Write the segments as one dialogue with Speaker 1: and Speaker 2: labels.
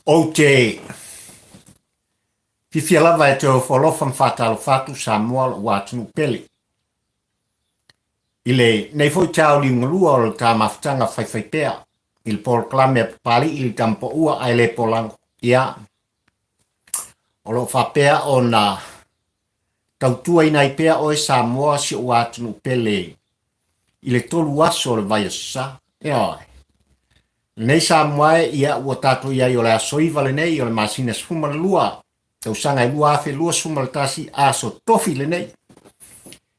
Speaker 1: Ou te fiafia lava e toe ofo alofa ma faatalofa atu Samoa lou atunuu pele. I lenei foi taeao liugalua o le ta mafutaga faifaipea i le polokalame a Papalii i le Tamapaua ae le Polago. Ia, o lo o faapea ona tautuaina ai pea oe Samoa si ou atunuu pele i le tolu aso o le vaiaso sa. Ioe. Lenei Samoa e, ia ua tatou i ai o le aso 9 lenei o le masina 12, tausaga e 2021, aso tofi lenei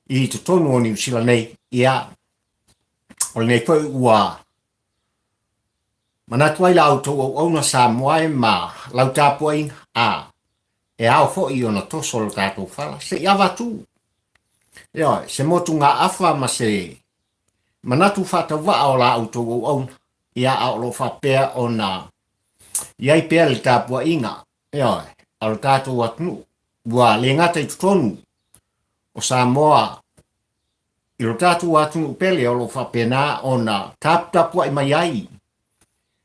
Speaker 1: i totonu o Niu Sila nei. Ia, o lenei foi ua manatu ai la outou auauna Samoa e ma lau tapuaiga, a e ao foi ona toso lo tatou fala se i avatu. Ioe, se motugaafa ma se manatu faatauvaa o la outou auauna, ia a o lo o faapea ona i ai pea le tapuaiga, ioe, a lo tatou atunuu, ua le gata i totonu o Samoa i lo tatou atunuu pele o lo o faapena ona taputapuai mai ai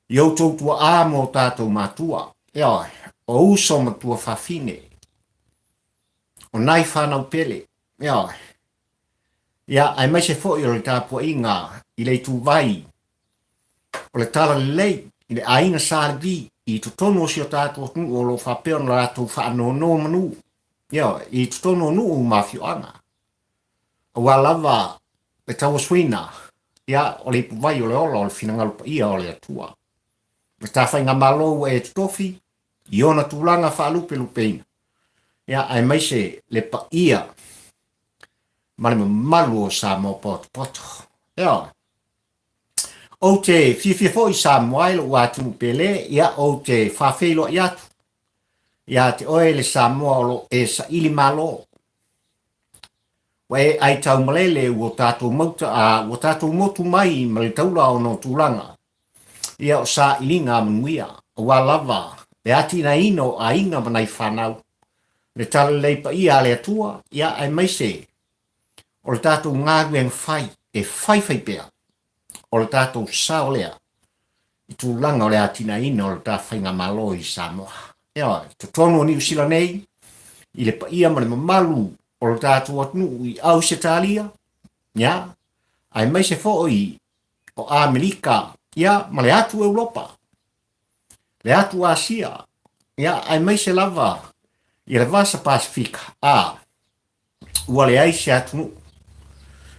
Speaker 1: i outou tuaa ma o tatou matua, ioe, o uso ma tuafafine, o nai fanau pele, ioe, ia, aemaise foi o le tapuaiga i le ituvai o le Talalelei i le aiga Sa Levi i totonu o si o tatou atunuu o lo o faapea ona latou faanonomanu, ioe, i totonu o nuu ma afioaga. Aua lava le tauasuina, ia, o le ipuvai o le ola o le finagalo paia o le Atua. Le tafaigamalo ua e totofi i ona tulaga faalupelupeina, ia, aemaise le paia ma le mamalu o Samoa potopoto. Ioe. Ou te fiafia foi Samoa e lou atunuu pele, ia, ou te faafeiloai atu ia te oe le Samoa o lo o e saili malo. Ua e ai taumalele ua tatou mauta, a ua tatou motu mai ma le taula ona o tulaga ia o sailiga a manuia, aua lava le atinaeina o aiga ma nai fanau, le talalelei paia a le Atua, ia aemaise o le tatou galuega fai e faifai pea o le tatou sao lea i tulaga o le atinaeina o le ta faigamalo i Samoa. Ioe, i totonu o Niu Sila nei, i le paia ma le mamalu o le tatou atunuu i Ausetalia, ia, aemaise foi o Amerika, ia, ma le atu Europa, le atu Asia, ia, aemaise lava i le Vasa Pasifika, a, ua leai se atunuu.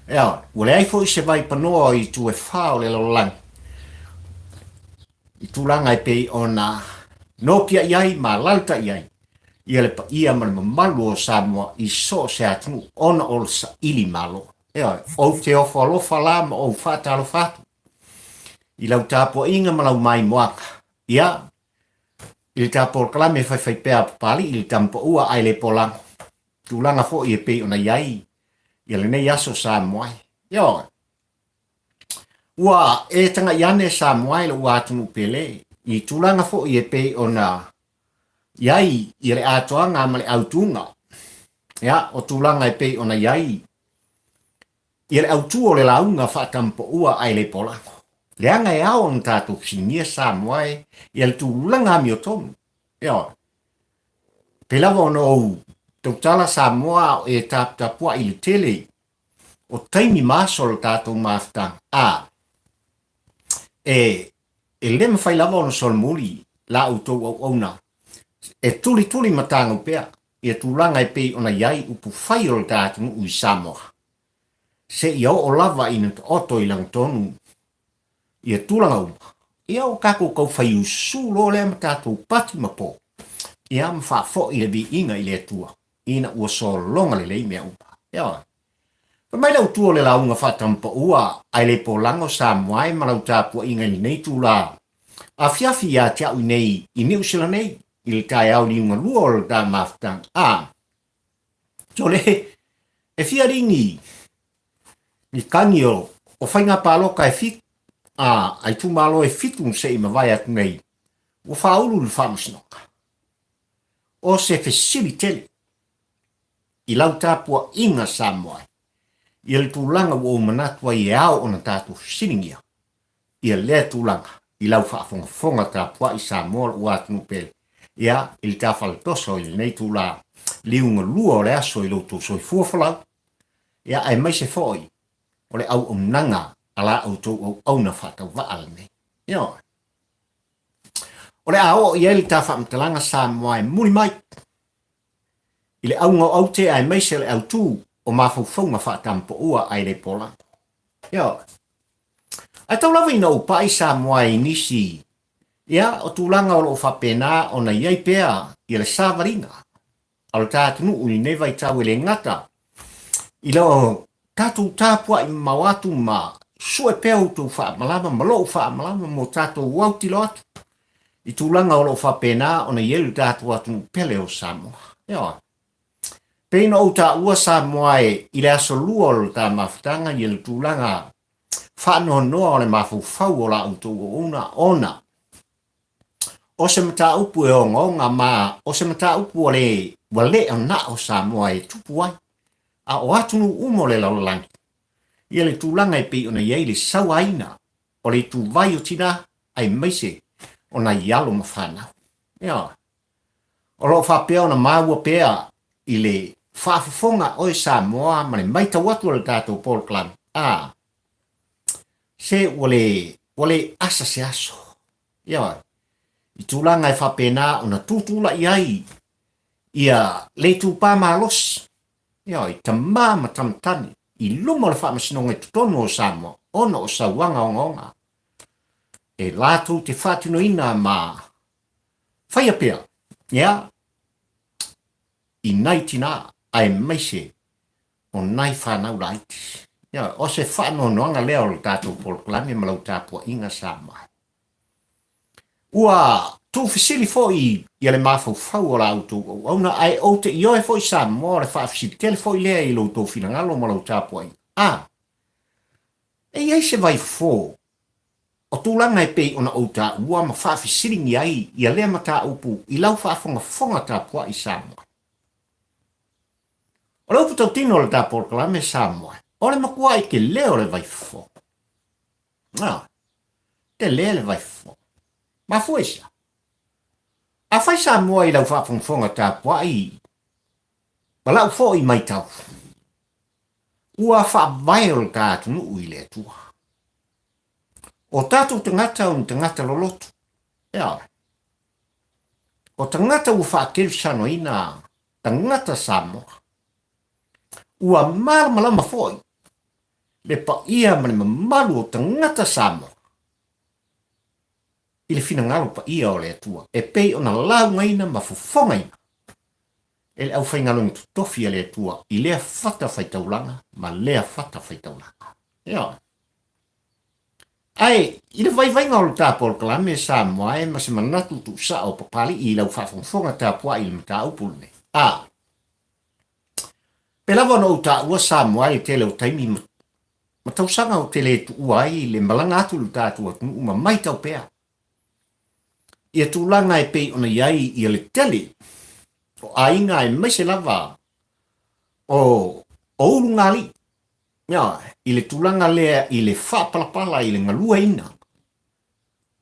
Speaker 1: Ea, ua leai foi se vaipanoa i itu e fa o le lalolagi, i tulaga e pei ona nopiai ai ma alaalatai ai ia le paia ma le mamalu o Samoa i so o se atunuu ona o le saili malo. Ea, ou te ofo alofa la ma ou faatalofa atu i lau tapuaiga ma lau maimoaga, ia, i le ta polokalame faifaipea a Papalii i le Tamapaua ae le Polago, tulaga foi e pei ona i ai ia lenei aso Samoa e. Ioe. Ua e tagai ane Samoa e lou atunuu pele i tulaga foi e pei ona i ai ia le atoaga ma le autuga, ia, o tulaga e pei ona i ai Ia le autu o le lauga faatampaua ae le polago. Leaga e ao ona tatou fesiligia Samoa e ia le tulaga amiotonu. Ioe. Pei lava ona ou tautala Samoa a o e taputapuai i le tele o taimi ma aso o le tatou mafutaga, a e e le mafai lava ona solomuli la outou auauna e tulituli ma tagau pea ia tulaga e pei ona i ai upufai o le ta atunuu i Samoa. Seia oo lava ina taoto i lagatonu ia tulaga uma, ia ua tatou tau fai usu loa lea ma tatou pati ma po, ia ma faafoi le viiga i le Atua ina ua sologa lelei mea uma. Ioe. Fai mai le autu o le lauga faatampaua ae le polago Samoa e ma lau tapuaiga i lenei itula afiafi ia te au i nei i Niu Sila nei i le taeao liugalua o le ta mafutaga. A, Sole, e fia ringi ni kani o, o faiga pāloka e fitu, a, a itumalo e fitu se i mavae atu nei, ua faaulu i le faamasinoga. O se fesili tele i lau tapuaiga Samoa ia le tulaga ua ou manatu ai e ao ona tatou fesiligia ia lea tulaga i lau faafogafoga tapuai Samoa lou atunuu pele, ia, i le ta faletoso i lenei itula liugalua o le aso i lo outou soifua folau, ia, aemaise foi o le auaunaga a la outou auauna faatauvaa lenei. Ioe. O le a oo i ai le ta faamatalaga Samoa e muli mai i le auga o aute aemaise o le autū o mafaufauga faatamapoua ae le polago. Ioe. Ae tau lava ina ou pai Samoa i nisi, ia, o tulaga o lo o faapena ona i ai pea ia le savaliga a lo ta atunuu i lenei vaitau e le gata i lo tatou tapuai mamao atu ma sue pea outou faamalama ma lou faamalama mo tatou autilo atu i tulaga o lo o faapena ona i ai lo tatou atunuu pele o Samoa. Ioe. Pei ona ou taua Samoa e i le aso lua o lo ta mafutaga i le tulaga faanoanoa o le mafaufau o la outou auauna ona o se mataupu e ogaoga ma o se mataupu ua le ua le na o Samoa e tupu ai, a o atunuu uma o le lalolagi, ia le tulaga e pei ona i ai le sauaina o le ituvai o tinā aemaise o nai alo ma fanau. Ioe. O lo o faapea ona maua pea i le faafofoga a oe Samoa ma le maitau atu a le tatou polokalame, a, se ua le, ua le asa se aso. Ioe. I tulaga e faapena ona tutulai ai ia le itupa malosi, ioe, i tamā ma tamatane i luma o le faamasinoga i totonu o Samoa ona o sauaga ogaoga e latou te faatinoina ma faia pea, ia, i nai tinā aemaise o nai fanau laiti. Ioe, o se faanoanoaga lea o le tatou polokalame ma lau tapuaiga Samoa. Ua tuufesili foi ia le mafaufau o la outou auauna, ae ou te ioe foi Samoa o le faafesili tele foi lea i lo outou finagalo ma lau tapuaiga. A, e i ai se vaifofo o tulaga e pei ona ou taua ma faafesiligi ai ia lea mataupu i lau faafogafoga tapuai Samoa? O le upu tautino o le ta polokalame Samoa, o le makuai tele o le vaifofo. A, tele le vaifofo. Mafua i sea? Afai Samoa i lau faafogafoga tapuai ma lau foi maitau, ua faavae o le ta atunuu i le Atua. O tatou tagata o ni tagata loloto. Ea, o tagata ua faakelusanoina tagata Samoa. Ua malamalama foi le paia ma le mamalu o tagata Samoa i le finagalo paia o le Atua e pei ona laugaina ma fofogaina e le aufaigaluega totofi a le Atua i lea fata faitaulaga ma lea fata faitaulaga. Ioe. Ae i le vaivaiga o le ta polokalame Samoa e ma se manatu tuusao papalii i lau faafogafoga tapuai i le mataupu lenei. A. Pe lava ona ou taua Samoa i le tele o taimi ma, ma tausaga ou te le tuua ai le malaga atu i lo tatou atunuu ma maitau pea ia tulaga e pei ona i ai ia le tele o aiga aemaise lava o, o ulugalii i le tulaga lea i le faapalapala i le galueina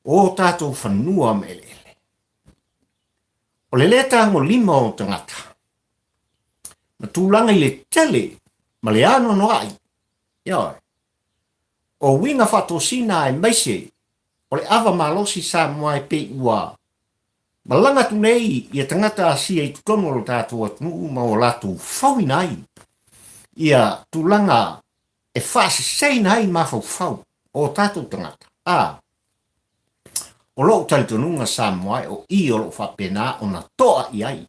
Speaker 1: o tatou fanua ma eleele. O le lē tagolima o tagata ma tulaga i le tele ma le anoanoai, ioe, o uiga faatosina aemaise o le ava malosi Samoa e pei ua malaga atu nei ia tagata Asia i totonu o lo tatou atunuu ma ua latou fauina ai ia tulaga e faaseseina ai mafaufau o tatou tagata. A, o lou talitonuga Samoa o i o lo o faapena ona toa i ai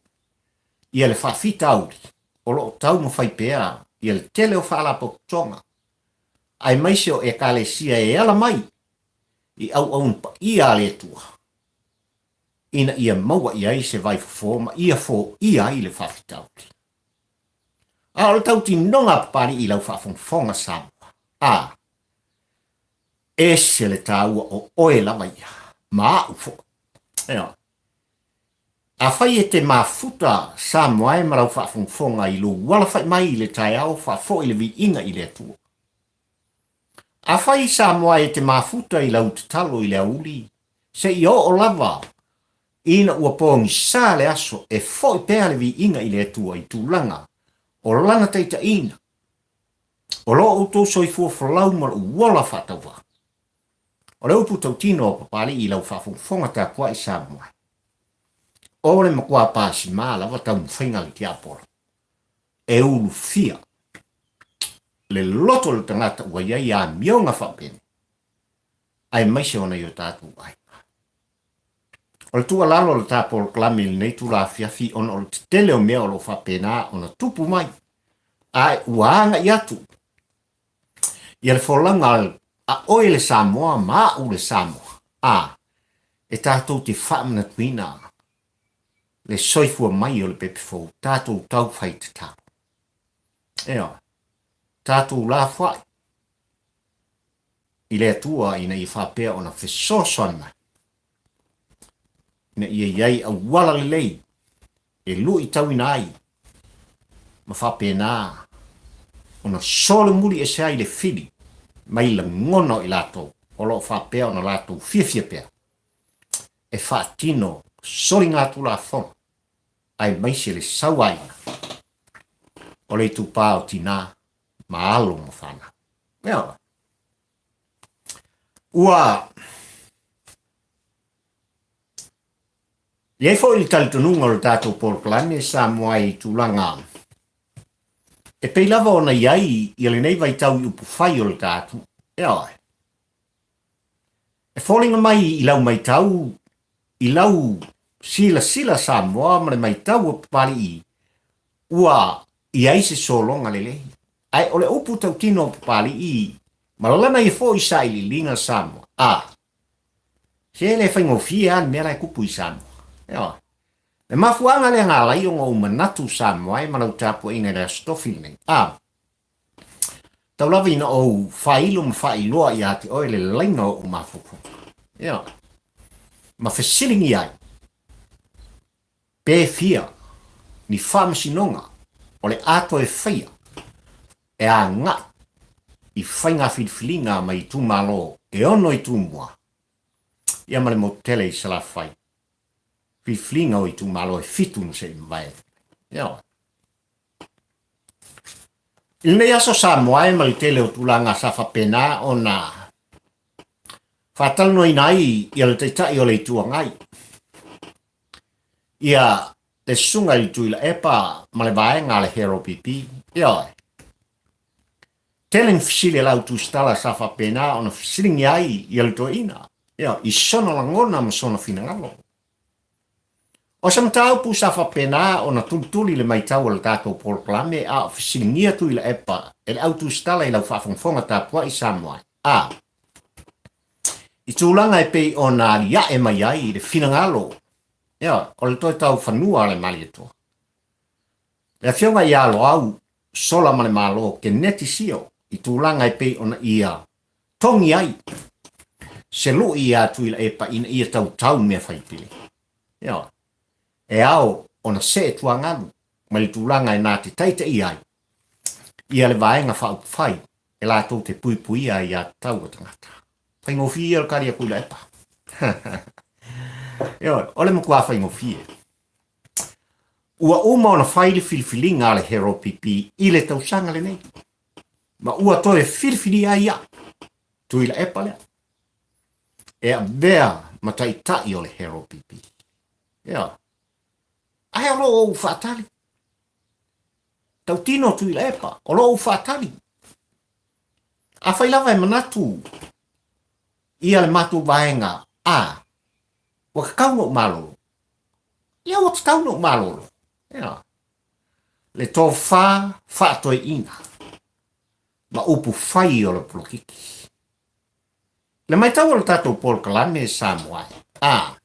Speaker 1: ia le faafitauli o lo o taumafai pea ia le tele o faalapotopotoga aemaise o Ekalesia e ala mai i auauna paia a le Atua ina ia maua i ai se vaifofo ma ia foia ai le faafitauli. A o le tautinoga a Papalii i lau faafogafoga Samoa, a, ese le taua o oe lava ia, ma a'u foi. Ioe. Afai e te mafuta Samoa e ma lau faafogafoga i lou alafai mai i le taeao faafoi le viiga i le Atua. Afai Samoa e te mafuta i lau tatalo i le aoauli. Seia oo lava ina ua pogisa le aso e foi pea le viiga i le Atua i tulaga o Lana taitaiina o lo outou soifua folau ma lou ola faatauvaa. O le upu tautino a Papalii i lau faafogafoga tapuai Samoa, o le matua pasima lava taumafaiga a le tiapolo e ulufia le loto o le tagata ua i ai amioga faapene, aemaise o nai o tatou aiga. O le tuualalo o le ta polokalame i lenei itula afiafi ona o le tetele o mea o lo o faapena ona tupu mai, ae ua agai atu ia le folauga a oe le Samoa ma a'u le Samoa, a e tatou te faamanatuina le soifua mai o le pepe fou, tatou taufai tatalo. Ioe, tatou lafoai i le Atua ina ia faapea ona fesoasoani mai, ina ia i ai auala lelei e luitauina ai ma faapena ona solomuli ese ai le fili mai lagona o i latou o lo o faapea ona latou fiafia pea e faatino soligatulafono aemaise le sauaina o le itupa o tinā ma alo ma fanau. Ioe. Ua i ai foi le talitonuga o le tatou polokalame Samoa i tulaga e pei lava ona i ai ia lenei vaitau i upufai o le tatou. Ioe. E foliga mai i lau maitau, i lau silasila Samoa ma le maitau o Papalii, ua i ai se sologa lelei. Ae o le upu tautino o Papalii ma lana ia foi sailiiliga Samoa, a, se le faigofie lava le mea la e tupu i Samoa. Ioe. Le mafuaaga lea na ala ai ona ou manatu Samoa e ma lau tapuaiga i le Aso Tofi lenei, a, Tau lava ina ou faailo ma faailoa ia te oe le laina o ou mafaufauga. Ioe. Ma fesiligia ai, pe fia ni faamasinoga o le a toe faia e agai i faiga filifiliga mai itumalo e ono i Tumua, ia ma le motu tele i Salafai, filifiliga o itumalo e fitu na se i mavae atu nei. Ioe. I lenei aso Samoa e ma le tele o tulaga sa faapena ona faatalanoaina ai ia le Taitai o le Itu Agai, ia le Susuga i le Tuilaepa ma le vaega a le HRPP. Ioe. Tele ni fesili a lau tusitala sa faapena ona fesiligia ai ia le toeaina, ioe, i sona lagona ma sona finagalo. O se mataupu sa faapena ona tulituli le maitau o le tatou polokalame a o fesiligia Tuilaepa e le au tusitala i lau faafogafoga tapuai Samoa a i tulaga e pei ona aliae mai ai le finagalo ia, o le toe tau fanua a le Malietoa. Le afioga ia Loau Sola ma le Malo Keneti Sio i tulaga e pei ona ia togi ai se luʻi iā Tuilaepa ina ia tautau mea faipili. Ioe. E ao ona see tuagalu mai le tulaga e na te taitaia ai ia le Vaega Faaupufai e latou te puipuia ai iā tatau a tagata. Faigofie ia le kali a Tuilaepa. Ioe, o le matua faigofie. Ua uma ona fai le filifiliga a le HRPP i le tausaga lenei. Ma ua toe filifilia ai au, Tuilaepa lea, e avea ma taitai o le HRPP. Ioe. Ae o lo o ou faatali. Tautino Tuilaepa, o lo o ou faatali. Afai lava e manatu ia le matou vaega A, ua tatau ona ou malolo. Ia ua tatau ona ou malolo. Ioe. Le tofa faatoeaina ma upu fai o le polokiki. Le maitau o le tatou polokalame Samoa e, a,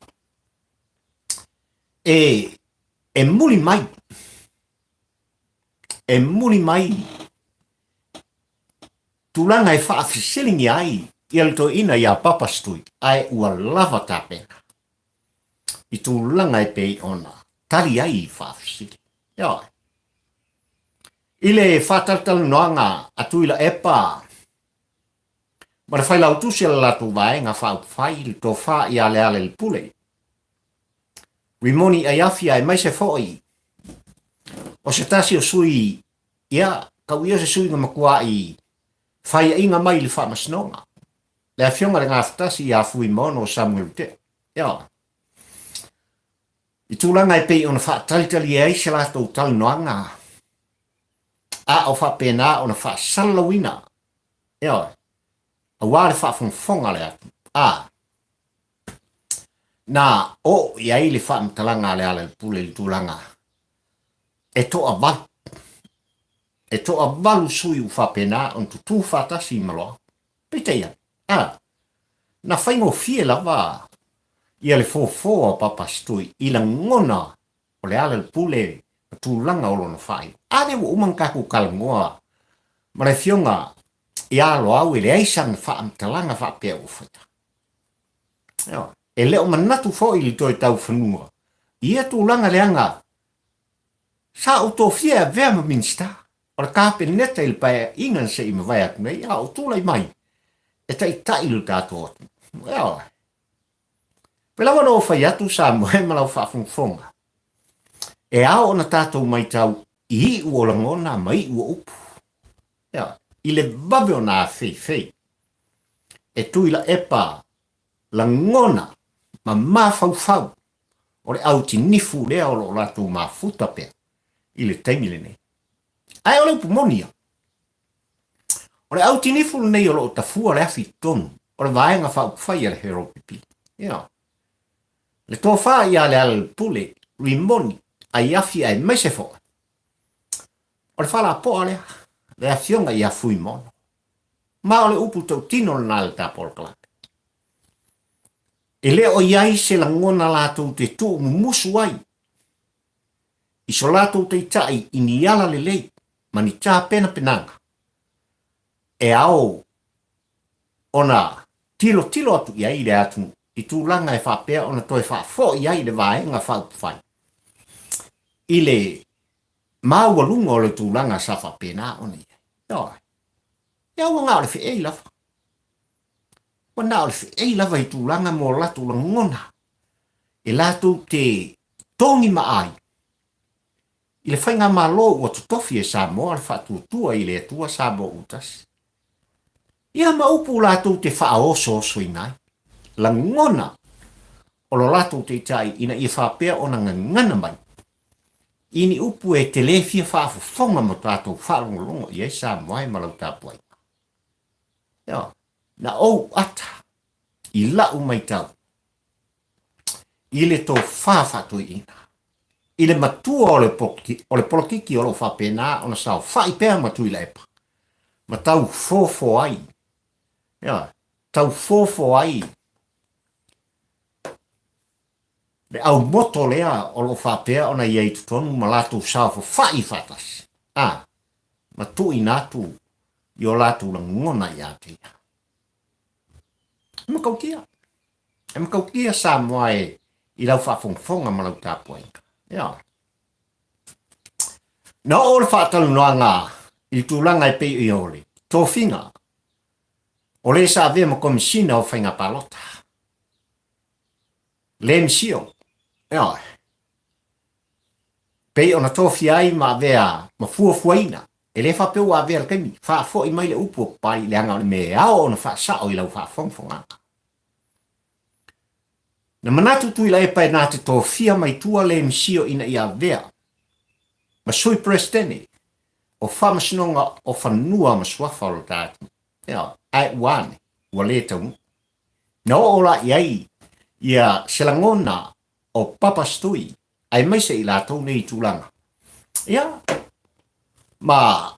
Speaker 1: e, e muli mai, e muli mai tulaga e faafesiligia ai ia le toeaina iā Papa Stui, ae ua lava tapena i tulaga e pei ona tali ai i faafesili. Ioe. I le faatalatalanoaga a Tuilaepa Ma le Failautusi a le latou Vaega Faaupufai, le Tofa ia Lealailepule Rimoni Aiafi aemaise foi o se tasi o sui, ia, tau ia o se sui na matuai faiaina mai i le Faamasinoga, le Afioga i le Gafatasi ia Fuimaono Samuelu Teo. Ia, i tulaga e pei ona faatalitali ai se latou talanoaga, a o faapena ona faasalalauina, ioe, aua le faafogafoga a le atunuu. A, na oo i ai le faamatalaga a Lealailepule i le tulaga e toavalu, e toavalu sui ua faapena ona tutū faatasi ma Loau. Peitai ane, a, na faigofie lava ia le fofo a Papa Setui i lagona o Lealailepule ma tulaga o lona faailoa. A lea ua uma ona tatou talanoa ma le Afioga ia Loau e leai sana faamatalaga faapea ua faia. Ioe. E le o manatu foi i le toe taufanua i ia tulaga leaga sa ou tofia e avea ma Minisita o le Kapeneta i le Paeaiga na se i mavae atu nei, a o tulai mai e taitai lo tatou atunuu. Ioe. Pei lava ona ou fai atu Samoa ma lau faafogafoga, e ao ona tatou matau i iu o lagona ma iu o upu. Ioe. I le vave ona afeifei e Tuilaepa lagona ma mafaufau o le au tinifu lea o lo o latou mafuta pea i le taimi lenei. Ae o le upu moni ia, o le au tinifu lenei o lo o tafua le afi i totonu o le Vaega Faaupufai a le HRPP. Ioe. Le tofa ia Lealailepule, Rimoni, Aiafi aemaise foi o le falapoa lea, le Afioga ia Fuimaono. Ma o le upu tautino lena i le ta polokalame. E le o i ai se lagona latou te tuumumusu ai i so latou taitai i ni ala lelei ma ni tapenapenaga e ao ona tilotilo atu i ai le atunuu i tulaga e faapea ona toe faafoi ai le Vaega Faaupufai i le maualuga o le tulaga sa faapena ona i ai. Ioe. Ia ua na o le feei lava. Ua na o le feei lava i tulaga mo latou lagona e latou te togi maai i le faigamalo ua totofi e Samoa le faatuatua i le Atua Samoa ua tasi. Ia ma upu latou te faaosoosoina ai lagona o lo latou taitai ina ia faapea ona gagana mai i ni upu e te le fia faafofoga ma tatou faalogologo i ai Samoa e ma lau tapuaiga. Ioe, na ou ata i la'u maitau i le tofa faatoeaina, i le matua o le, o le polokiki o lo o faapena ona saofa'i pea ma Tuilaepa, ma tau fofo ai, ioe, tau fofo ai le aumoto lea o lo o faapea ona i ai i totonu ma latou saofafa'i faatasi, a, ma tuuina atu i o latou lagona ia te ia. E matautia. E matautia Samoa e i lau faafogafoga ma lau tapuaiga. Ioe. Na oo le faatalanoaga i le tulaga e pei o le tofiga o le sa avea ma Komesina o Faiga Palota. Len Sio. Ioe. Pei ona tofia ai ma avea ma fuafuaina E le faapea ua avea le taimi, faafoi mai le upu o Papalii leaga o le mea e ao ona faasao i lau faafogafogaga. Na manatu Tuilaepa e na te tofia mai tua le misio ina ia avea ma Sui Peresetene o Faamasinoga o Fanua ma Suafa o lo ta atunuu. Ioe, ae ua ane, ua le taunuu. Na oo la i ai ia se lagona o Papa Stui aemaise i latou nei tulaga. Ia, ma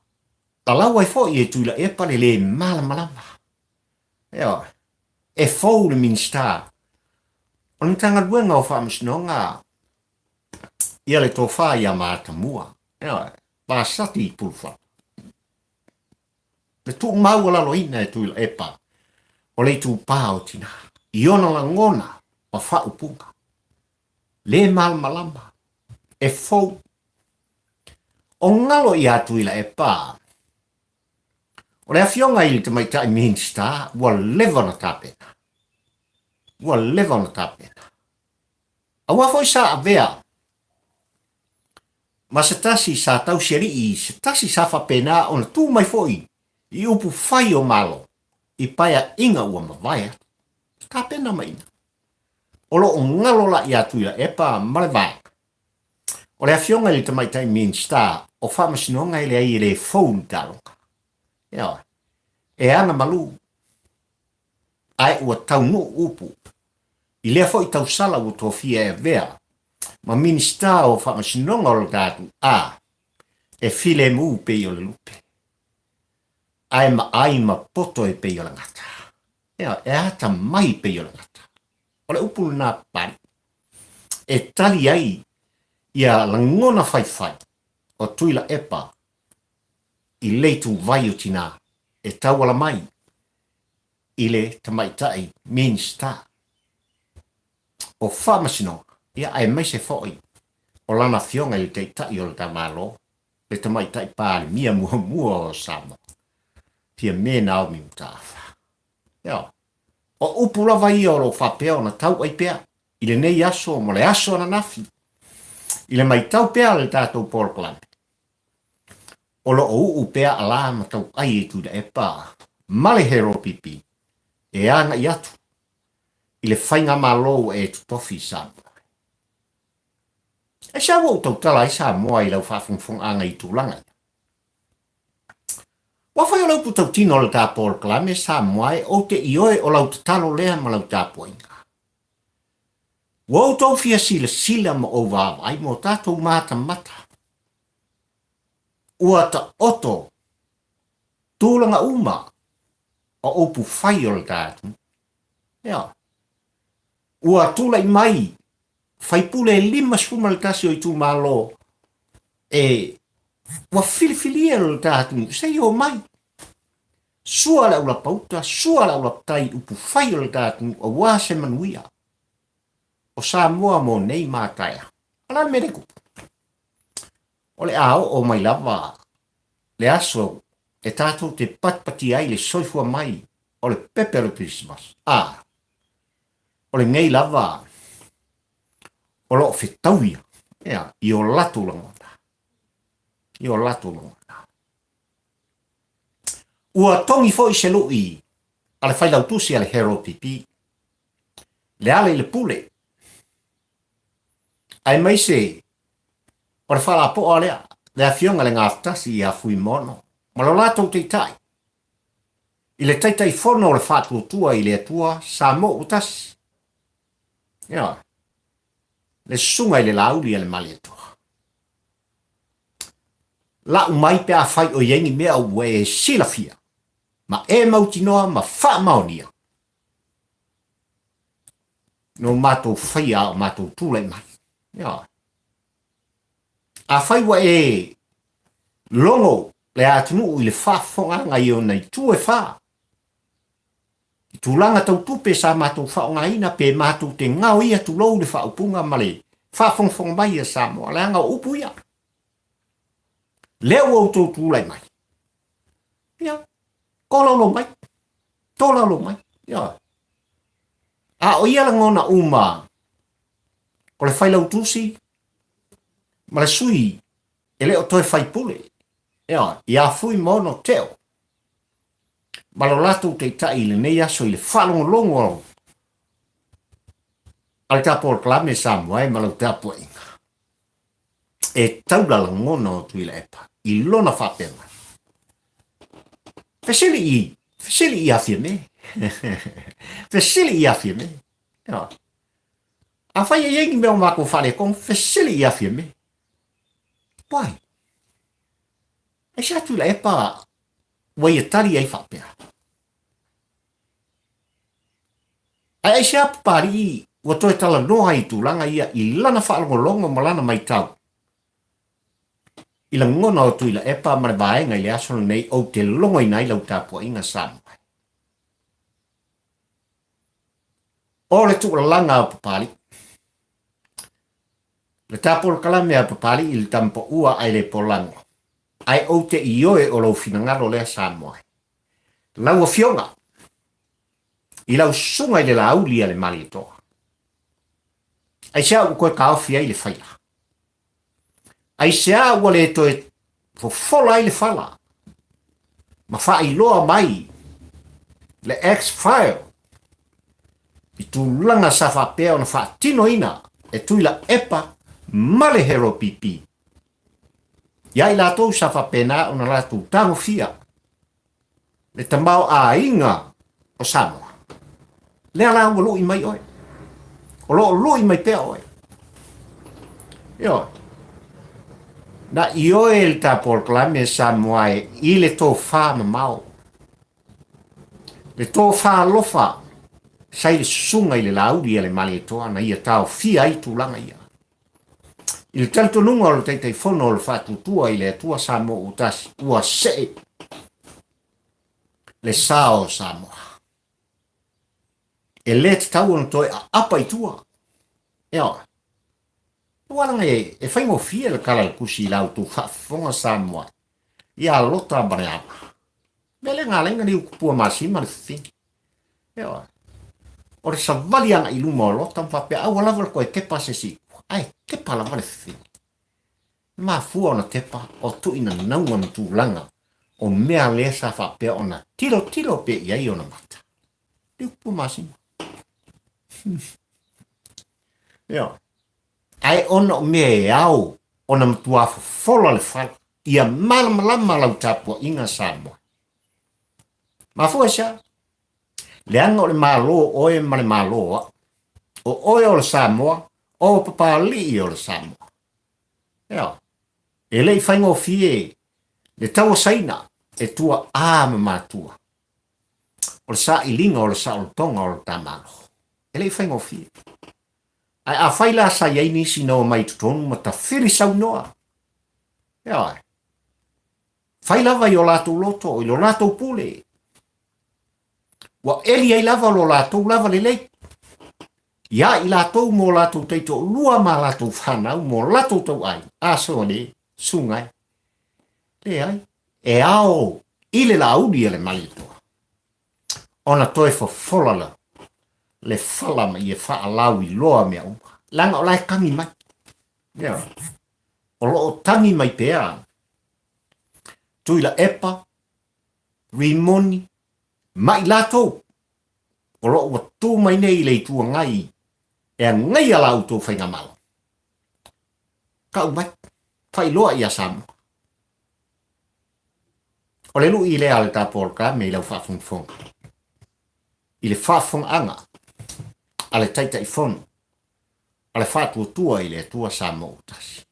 Speaker 1: lalau ai foi e Tuilaepa le le malamalama. Ioe, e fou le Minisita o le Matagaluega o Faamasinoga ia le tofa ia Matamua. Ioe, Vasati Pulufana. Le tuumaualaloina e Tuilaepa o le itupa o tina i ona lagona ma faaupuga le malamalama e fou. O galo ia Tuilaepa. O le Afioga i le Tamaitai Minisita ua leva ona tapena. Ua leva ona tapena. Aua foi sa avea ma se tasi sa tausialii, se tasi sa faapena ona tu mai foi i upu fai o Malo i paeaiga ua mavae atu. Tapena mai ina. O lo o galo la ia Tuilaepa ma le vaega. O le Afioga i le Tamaitai Minisita o Faamasinoga e leai e le fou le taloga. Ioe. E ana malu ae ua taunuu upu i lea foi tausala ua tofia e avea ma Minisita o Faamasinoga o le tatou a e filemu pei o le lupe ae maai ma poto e pei o le gata. Ioe, e atamai pei o le gata. O le upu lena Papalii e tali ai ia lagona faifai o Tuilaepa i le ituvai o tinā e tauala mai i le tamaitai Minisita o Faamasinoga, ia aemaise foi o lana afioga i le Taitai o le ta Malo, le Tamaitai Palemia muamua o Samoa, Fiame Naomi Mataafa. Ioe. O upu lava ia o lo o faapea ona tau ai pea i lenei aso ma le aso ananafi, i le matau pea a le tatou polokalame, o lo o uu pea alā ma tauai e Tuilaepa ma le HRPP e agai atu i le faigamalo ua e totofi i Samoa. Aisea ua ou tautala ai Samoa i lau faafogafogaaga i tulaga ia? Ua fai o le upu tautino o le ta polokalame Samoa e ou te ioe o lau tatalo lea ma lau tapuaiga. Ua outou fia silasila ma ou vaavaai mo tatou matamata. Ua taoto tulaga uma o upu fai o le ta atunuu. Ioe. Ua tulai mai faipule e 51 o itumalo e ua filifilia e lo ta atunuu se i omai. Sua le aulapauta, sua le aulapatai upu fai o le ta atunuu aua se manuia o Samoa mo nei ma taeao. O le a le mea lea e tupu? O le a oo mai lava le aso e tatou te patipati ai le soifua mai o le pepe o le Kerisimasi. A, o lenei lava o lo o fetauia ia, i o latou lagona. I o latou lagona. Ua togi foi se lui a le failautusi a le HRPP, le ala i le pule, aemaise o le faalapoa lea, le afioga i le Gafatasi ia Fuimono, ma lo latou taitai, i le Taitaifono o le Faatuatua i le Atua Samoa ua tasi. Ioe. Le susuga i le Laauli a le Malietoa. Lau mai pe afai o i ai ni mea ua e silafia, ma e mautinoa ma faamaonia, no matou faia a o matou tulai mai. Ioe. Afai ua e logo le atunuu i le faafofogaaga i ona itu e fā, i tulaga tau tupe sa matou faaaogaina pe matou te gaoia tulou le faaupuga ma le faafogafoga mai a Samoa, leaga o upu ia. Lea ua outou tulai mai. Ia, tolaulau mai. Tolaulau mai. Ia. A o ia lagona uma o le failautusi ma le sui e le o toe faipule, ioe, ia Fuimono Teo ma lo latou taitai i lenei aso i le faalogologo a le ta polokalame Samoa e ma lau tapuaiga e taula lagona o Tuilaepa i lona faapea mai. Fesili i, fesili i a Fiame. Fesili i a Fiame. Ioe. Afai e i ai ni mea o matou faaletonu, fesili i a Fiame. Why? Aisea Tuilaepa ua ia tali ai faapea? Ae aisea Papalii ua toe talanoa ai i tulaga ia i lana faalogologo ma lana maitau i lagona o Tuilaepa ma le vaega i le aso lenei ou te logoina ai lau tapuaiga Samoa. O le tuualalaga a Papalii. Le ta polokalame a Papalii i le tama paua ae le polago. Ae ou te ioe o lou finagalo lea Samoa. Lau Afioga i lau susuga i le Laauli a le Malietoa, aisea ua toe taofi ai le faila? Aisea ua le toe fofola ai le fala ma faailoa mai le X-file i tulaga sa faapea ona faatinoina e Tuilaepa ma le Hero PP ia i latou sa faapena ona latou tagofia le tamaoaiga o Samoa. Lea la ua lui mai oe. O lo o lui mai pea oe. Ioe. Na ioe le ta polokalame Samoa e i le tofa mamao. Le tofa alofa sa i le susuga i le Laauli a le Malietoa na ia taofia ai tulaga ia. I le talitonuga o le Taitaifono o le Faatuatua i le Atua Samoa ua tasi, ua see le sa o Samoa. E le tatau ona toe aapa i tua. Ioe. Aua leaga e, e faigofie le tala a le tusi i la outou faafofoga Samoa ia Lota ma Leaga. Mea lea na ala ai ona liu tupua masima le fafine. Ioe. O le savali agai i luma o Lota ma faapea, aua lava le toe tepa se isi i tua. Ae tepa lava le fafine. E mafua ona tepa o tuuinanauga ma tulaga o mea lea sa faapea ona tilotilo pea i ai ona mata. Liu tupua masima. Ioe. Ae ona o mea e ao ona matua fofola le fala, ia malamalama lau tapuaiga Samoa. Mafua i se a? Leaga o le Malo o oe ma le Malo o au. O oe o le Samoa, o Papalii o le Samoa. Ioe. E le i faigofie le taua Saina e tuaa ma matua. O le sailiga o le saolotoga o le ta Malo. E le i faigofie. Ae afai la sa i ai nisi na omai i totonu ma tafili saunoa, ioe, fai lava i o latou loto, i lo latou pule, ua eli ai lava lo latou lava lelei, ia i latou mo latou taitoalua ma latou fanau mo latou tauaiga, a sone, suga e. Leai, e ao i le Laauli a le Malietoa ona toe fofola la le fala ma ia faalauiloa mea uma, leaga o la e tagi mai. Ioe. O lo o tagi mai pea Tuilaepa, Rimoni, ma i latou o lo o ua tu mai nei i le Itu Agai e agaia la outou faigamalo. Tau mai, faailoa ia Samoa. O le lui lea a le ta polokalame i lau faafogafoga, i le faafofogaaga a le Taitaifono a le Faatuatua i le Atua Samoa ua Tasi.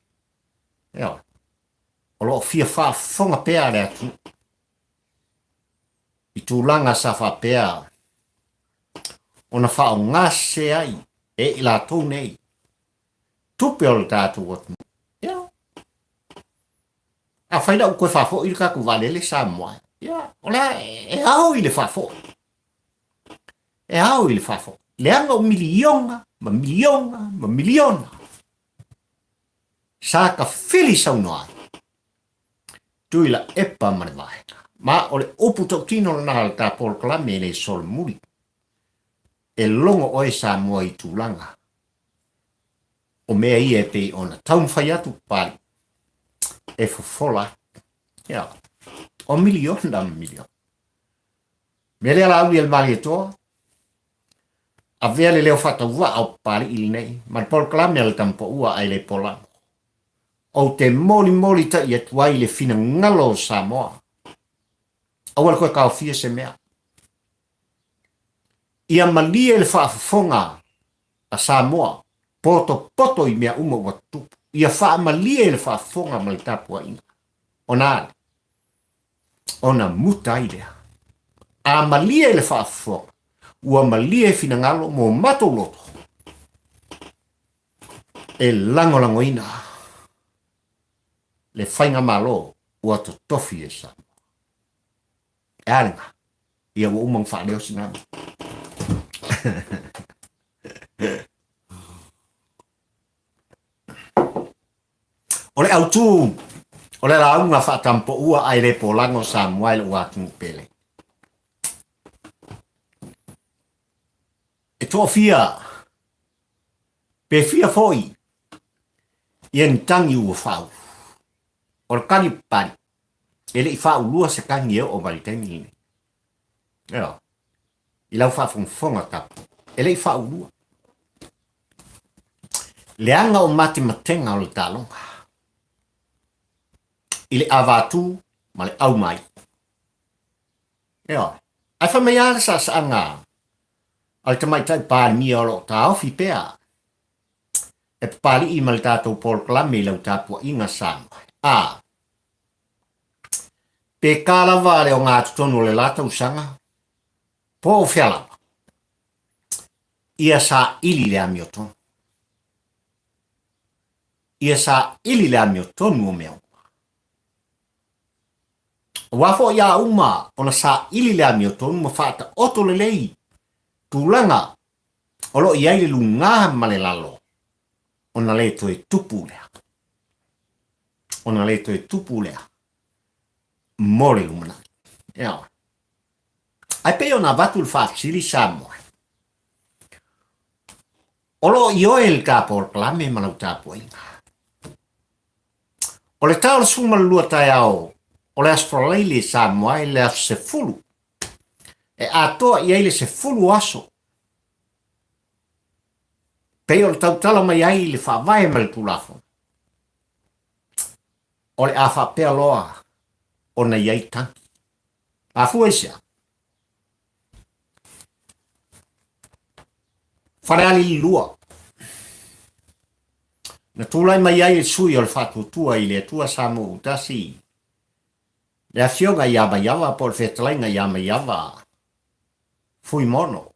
Speaker 1: Ioe. O lo o fia faafofoga pea le atunuu i tulaga sa faapea ona faaaoga sese ai e i latou nei tupe o le tatou atunuu. Ia. Afai la ua toe faafoi le tatou vaalele Samoa, ia, o le a, e ao i le faafoi. E ao i le faafoi. Leaga o miliona ma miliona ma miliona sa tafili saunoa ai. Tuilaepa ma le vaega. Ma o le upu tautino lena a le ta polokalame e le solomuli. E logo oe Samoa i tulaga o mea ia e pei ona taumafai atu Papalii e fofola atu. Ia, o miliona ma miliona. Mea lea Laauli a le Malietoa, avea le leo faatauvaa o Papalii lenei ma le polokalame a le Tamapaua ae le Polago. Ou te molimoli tai atu ai le finagalo o Samoa. Aua le toe taofia se mea. Ia malie le faafofoga a Samoa, potopoto i mea uma ua tutupu. Ia faamalie le faafofoga ma le tapuaiga. Ona ale, ona muta ai lea. A malie le faafofoga, ua malie finagalo mo matou loto e lagolagoina le faigamalo ua totofi e Samoa. E a lena? Ia ua uma ona faaleo sina mea. O le autu o le lauga faatampoua ae le polaga o Samoa i lou atunuu pele. toafia pe fia foi ia ni tagi ua faaulu. O le tagi papali, e le i faaulua se tagi e oo mai i le taimi lenei. Ioe. I lau faafogafoga tapu, e le i faaulua. Leaga o matematega o le taaloga i le avatu ma le aumai. Ioe. Ae fai mai lava le saasaaga a le Tamaitai Palemia o lo o taofi pea e papalii ma le tatou polokalame i lau tapuaiga Samoa. A pe ka lava le ogatotonu o le la tausaga, po o fea lava, ia saili le amiotonu. Ia saili le amiotonu o mea uma. Aua foi a uma ona saili le amiotonu ma faataoto lelei tulaga o lo o i ai le luga ma le lalo, ona le toe tupu lea. Ona le toe tupu lea mo le lumanai. Ioe. Ae pei ona avatu le faafesili Samoa, o lo o ioe le ta polokalame ma lau tapuaiga. O le ta o le 12 taeao o le Aso Faraile Samoa i le aso 10, e atoa i ai le 10 aso pei o le tautala mai ai le faavae ma le Tulafono. O le a faapea loa ona i ai tagi. Mafua i se a? Falealili 2. Na tulai mai ai le sui o le Faatuatua i le Atua Samoa ua tasi, le Afioga ia Maiava po o le Fetalaiga ia Maiava Fuimono.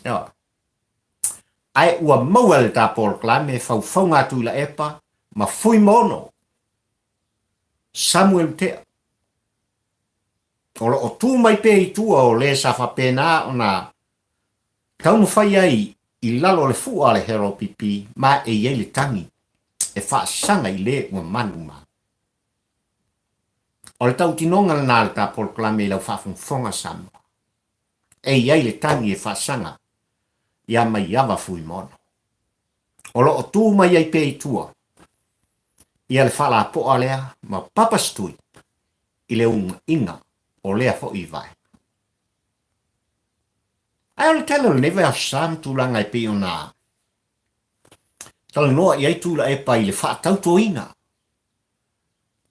Speaker 1: Ioe. Ae ua maua e le ta polokalame faufauga a Tuilaepa ma Fuimono Samuel Tea. O lo o tu mai pea i tua o le sa faapena ona taumafai ai i lalo o le fua a le HLPP ma e i ai le tagi e faasaga i le ua manumanu. O le tautinoga lena a le ta polokalame i lau faafogafoga Samoa. E i ai le tagi e faasaga ia Maiava Fuimono. O lo o tu mai ai pea i tua ia le faalapoa lea ma Papa Setui i le ugaiga o lea foi vaega. Ae o le tele o lenei vaiaso sa ma tulaga e pei ona talanoa i ai Tuilaepa i le faatautoina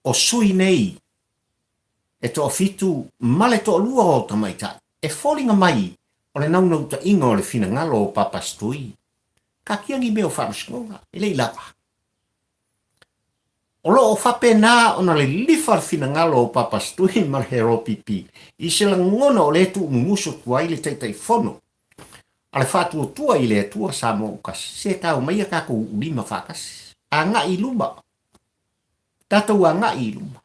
Speaker 1: o sui nei e toafitu ma le toalua o tamaitai e foliga mai o le naunautaiga o le finagalo o Papa Setui. Taatia ni mea o faamasinoga, e le i lava. O lo o faapena ona lilifa le finagalo o Papa Setui ma le HLPP i se lagona o lea e tuumumusu atu ai le Taitaifono a le Faatuatua i le Atua Samoa Ukasi, se tau maia tatou uulima faatasi, agai i luma, tatou agai i luma,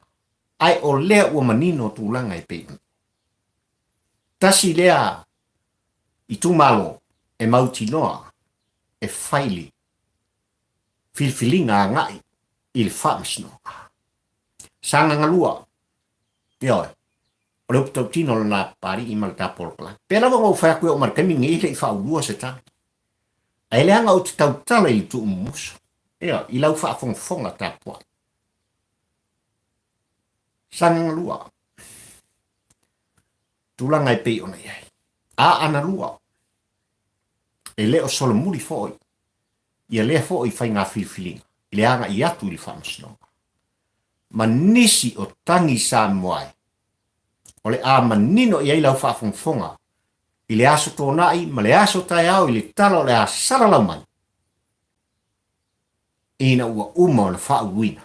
Speaker 1: ae o lea ua manino tulaga e pei ona. Tasi lea itumalo e mautinoa e fai le filifiliga agai i le faamasinoga. Sagaga 2, ioe, o le upu tautino lena Papalii ma le ta polokalame. Pea lava ona ou fai atu e oo mai le taimi lenei e le i faaulua se tala. Ae leaga ou te tautala i le tuumumusu, ioe, i lau faafogafoga tapuai. Sagaga 2, tulaga e pei ona i ai. Aana 2, e le o solomuli foi ia lea foi faiga filifiliga i le agai atu i le Faamasinoga ma nisi o tagi Samoa e o le a manino i ai lau faafogafoga i le aso Toonai ma le aso taeao i le tala o le a salalau mai ina ua uma ona faauluina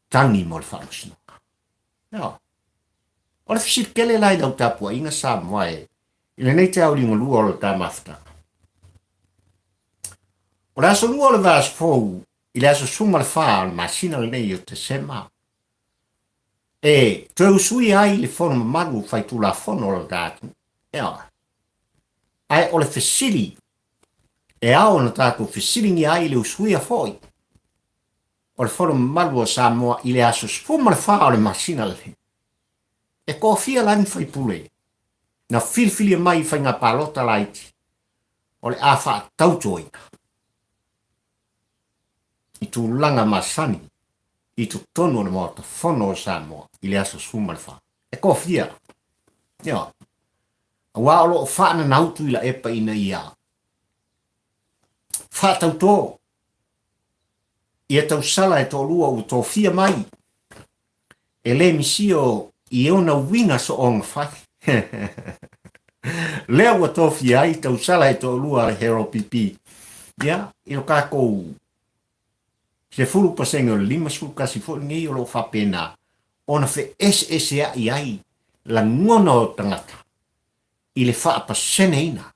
Speaker 1: tagi mo le Faamasinoga. Ioe. O le fesili tele la i lau tapuaiga Samoa e i lenei taeao liugalua o le ta mafutaga. O le aso lua o le vaiaso fou i le aso 14 o le masina lenei o Tesema, e toe usuia ai le fono mamalu faitulafono o le ta atunuu. Ioe. Ae o le fesili e ao ona tatou fesiligia ai le usuia foi o le fono mamalu o Samoa i le aso 14 o le masina lenei. E toafia la ni faipule? Na filifilia mai i faiga palota laiti o le a faatautoina i tulaga masani i totonu o le Maota Fono o Samoa i le aso 14. E kofia, ioe, aua o lo o faananau Tuilaepa ina ia faatauto ia tausala e toalua ua tofia mai e le misio i ona uiga soonga fai. Lea ua tofia ai tausala e toalua a le Hero PP. Ia, i lo tatou 10% o le 51 foi lenei o lo o faapena ona feeseesea'i ai lagona o tagata i le faapaseneina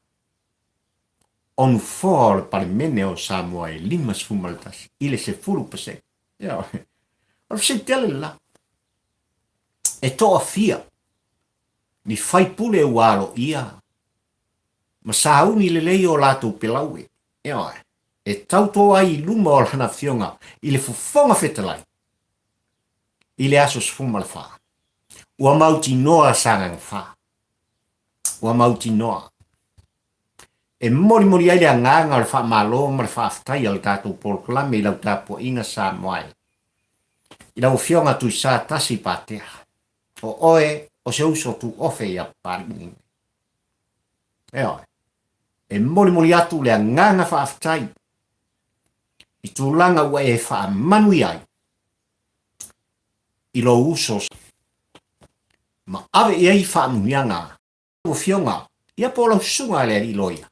Speaker 1: o nofoa o le Palemene o Samoa e 51 i le 10%. Ioe. O le fesili tele le la. E toafia ni faipule ua aloaia ma sauni lelei o latou pelaue, ioe, e tauto ai i luma o lana afioga i le Fofoga Fetalai i le aso 14. Ua mautinoa Sagaga 4. Ua mautinoa. E molimoli ai le agaga o le faamalo ma le faafetai a le tatou polokalame i lau tapuaiga Samoa e. I lau Afioga Tuisa Tasi Patea, o oe o se uso tuofe ia Papalii. Ioe. E molimoli atu le agaga faafetai i tulaga ua e faamanuia ai i lou uso ma ave i ai faamuiaga lau Afioga, ia po o lau susuga le alii loia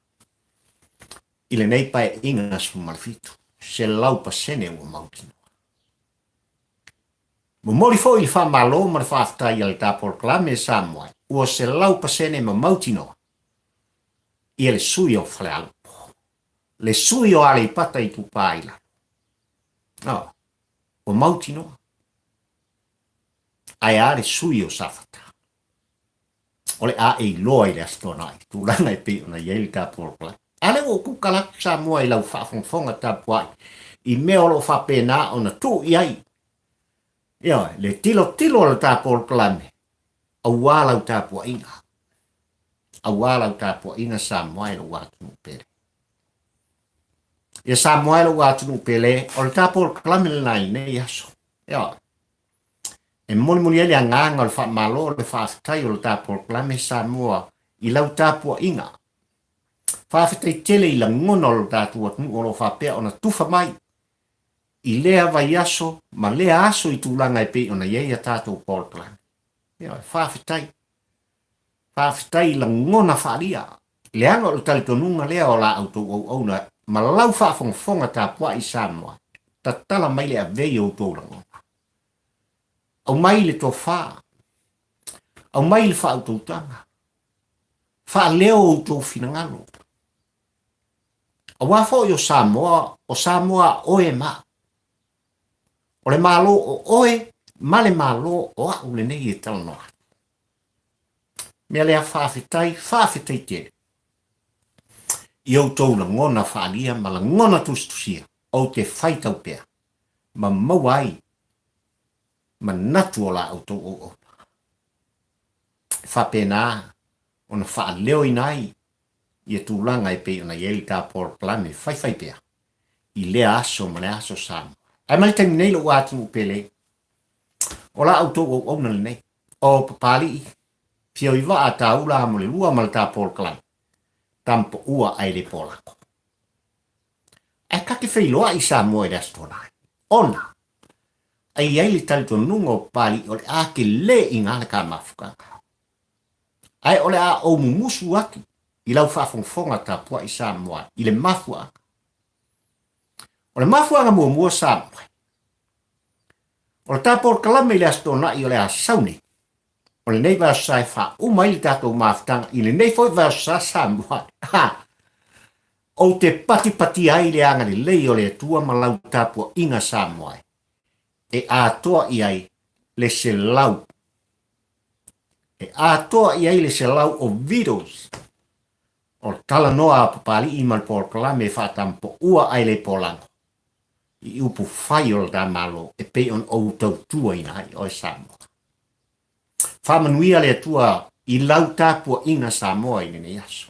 Speaker 1: i lenei paeaiga 17, 100% ua mautinoa. Momoli foi le faamalo ma le faafetai a le ta polokalame Samoa ua 100% ma mautinoa ia le sui o Falealupo, le sui o Aleipata Itupa i Lalo. Oh, ua mautinoa. Ae a le sui o Safata? O le a e iloa i le Aso Toonai, tulaga e pei ona i ai le ta polokalame. A lea ua ou kukala atu Samoa i lau faafogafoga tapuai i mea o lo o faapena ona tuu i ai, ioe, le tilotilo a le ta polokalame aua lau tapuaiga, aua lau tapuaiga Samoa e lou atunuu pele. Ia Samoa e lou atunuu pele, o le ta polokalame lena i lenei aso. Ioe. E molimoli ai le agaga o le faamalo o le faafetai o le ta polokalame Samoa i lau tapuaiga. Faafetai tele i lagona o lo tatou atunuu o lo o faapea ona tufa mai i lea vaiaso ma lea aso i tulaga e pei ona i ai a tatou polokalame. Ioe, faafetai. Faafetai i lagona faaalia, leaga o le talitonuga lea o la outou auauna ma lau faafogafoga tapuai i Samoa, tatala mai le avei o outou lagona. Aumai le tofa, aumai le faautautaga, faaleo outou finagalo. Aua foi o Samoa, o Samoa a oe ma au. O le Malo o oe ma le Malo o au lenei e talanoa atu. Mea lea faafetai, faafetai tele i outou lagona faaalia ma lagona tusitusia ou te faitau pea ma maua ai manatu o la outou auauna. E faapena ona faaleoina ai ia tulaga e pei ona i ai le ta polokalame faifai pea i lea aso ma le aso Samoa. Ae mai le taimi nei lou atunuu pele, o la outou auauna lenei, o Papalii, Fioivaa Taula mo le lua ma le ta polokalame, Tampoua ae le polako. Ae ta te feiloai i Samoa i le Aso Toonai, ona e i ai le talitonuga o Papalii o le a tele i ina le ta mafutaga. Ae o le a ou mumusu atu i lau faafogafoga tapuai Samoa i le mafuaaga. O le mafuaaga muamua Samoa, o le ta polokalame i le Aso Toonai o le a sau nei, o lenei vaiaso sa e faauma ai le tatou mafutaga i lenei foi vaiaso sa Samoa. Ha! Ou te patipatia ai le agalelei o le Atua ma lau tapuaiga Samoa e atoa i ai le 100 e atoa i ai le 100 o videos o talanoa a Papalii ma le polokalame e faatampoua ai le polago i upu fai o le ta Malo e pei ona ou tautuaina ai oe Samoa. Faamanuia le Atua. i lau tapuaiga Samoa i lenei aso.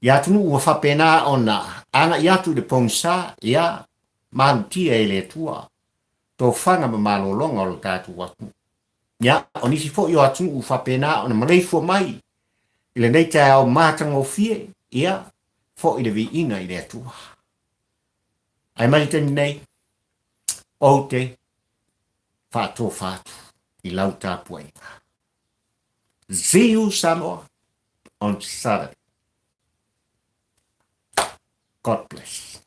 Speaker 1: I atunuu ua faapena ona agai atu i le pogisa, ia, malutia e le Atua tofaga ma malologa o lo tatou atunuu. Ia, o nisi foi o atunuu ua faapena ona maleifua mai i lenei taeao matagofie, ia, foi le viiga i le Atua. Ae mai le taimi nei, ou te faatofa atu i lau tapuaiga. See you Samoa on Saturday. God bless.